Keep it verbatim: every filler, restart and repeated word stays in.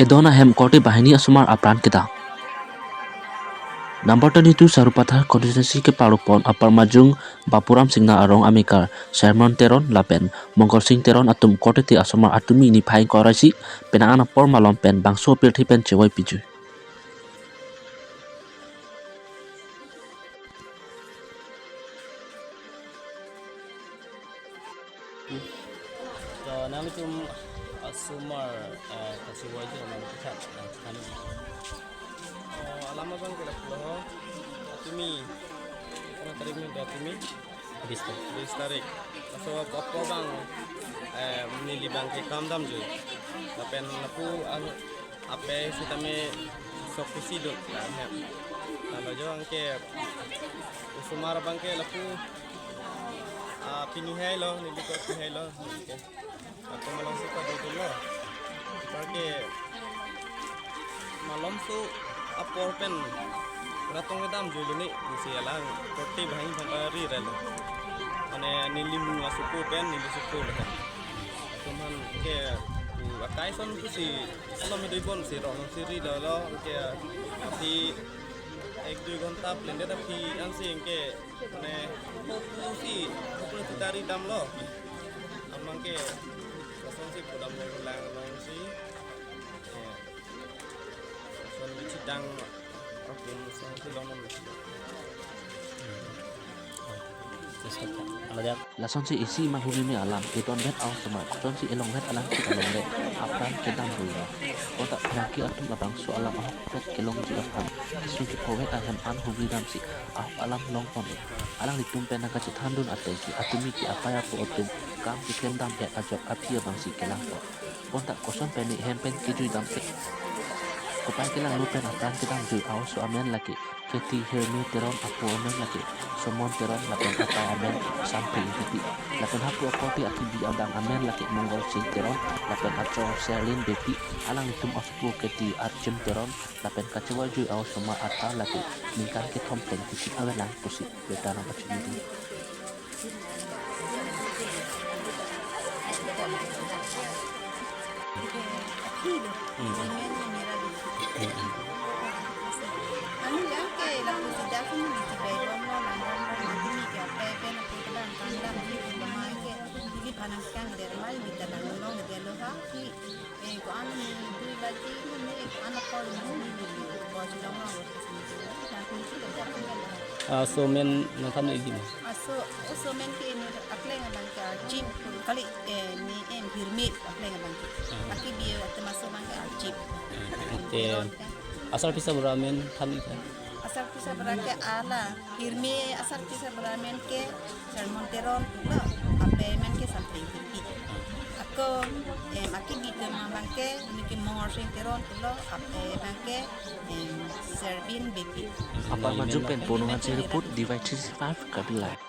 Don ahem korte banghini asomar apran kedam. Number twenty-two Sarupathar constituency keparupon Upper Majung Bapuram Singnar arong amekar Sermon Teron lapen Mongol Sing Teron atum korte asomar atumi niphai ingkoi ra isi penang an apor malom pen bangso apirthe pen chevoi pijui. So, nanglitum asomar, eh, kachevoi je nang kachat, nang kachat. Oh, alam abang ke lapulo ho. Atumi, berapa tarik ni, atumi? Bis tarik. Bis tarik. So, apa bang, eh, neli abang ke kam damjui. Lapen lapu ang ape sitame sok pusi do, lahem. Lalu jo anke osomar abang ke lapu, ah, pini hai lo, neli ko pini hai lo. Anke. Ako malomso padodunlo. Anparke malomso apor pen ratong kedamjui lo ni, pusi alang korte banghini aphan ri relo. Mane neli mung asopo pen, neli sopo lo kan. Atum aphan ke, uh, akai ason pusi alom hidoi bon si rong si ri dolo, anke aphi ek dui ghonta plende aphi ansi anke mane hopu si, hopu si tari damlo. Amat ke kosonsi pudam lo lang alongsi. Eh, koson bichidang, oke, kosonsi long non. Lasonsi isi ma hugime alam, kedonvet aosomar, kosonsi elongvet alam si alongle, apran kedamvoi lo. Kota penangki atum labangso alam ahokpet kelongji aphan, isu kiphovet ahem an hugri damsi, ahok alam longpon e. Alanglitum pen nangkachethandun atengsi, atumi ke apai apo atum, kam keklem damdet ajok aphi abangsi kelangpon. Bonta koson pen ne hem pen kejui damsi. Kopai kelangno pen apran kedamjui aoso amen lake Keti Hirmi Teron, apo amen lake Somon Teron lapen apai amen Sampri Ingtipi. Lapen hapu akorte akibi abang amen lake Mongol Sing Teron lapen achong Serlin Beypi, alanglitum asopo Keti Arjun Teron lapen kachevoijui aosomar ata lake ningkan kethom pen kichik avelang pusi birta nangpachini. Ah, so men nangthan egi ma? Ah, so, oh, so men ke ne apleng abang ke Arjun, kali, eh, ne em Hirmi apleng abang ke. Ah. Akibi atum aso abang ke Arjun. Ah, ante asarpi asarbura amen than egi. Asarpi asarbura ke ala, Hirmi asarpi asarbura amen ke Sermon Teron lo, apai amen ke Sampri Ingtipi. Ako, em, akibi atum abang ke, ne ke Mongol Sing Teron lo, apai abang ke, em, Serlin Beypi. Upper Majung pen Pono Hanse report, D Y three six five Karbi Live.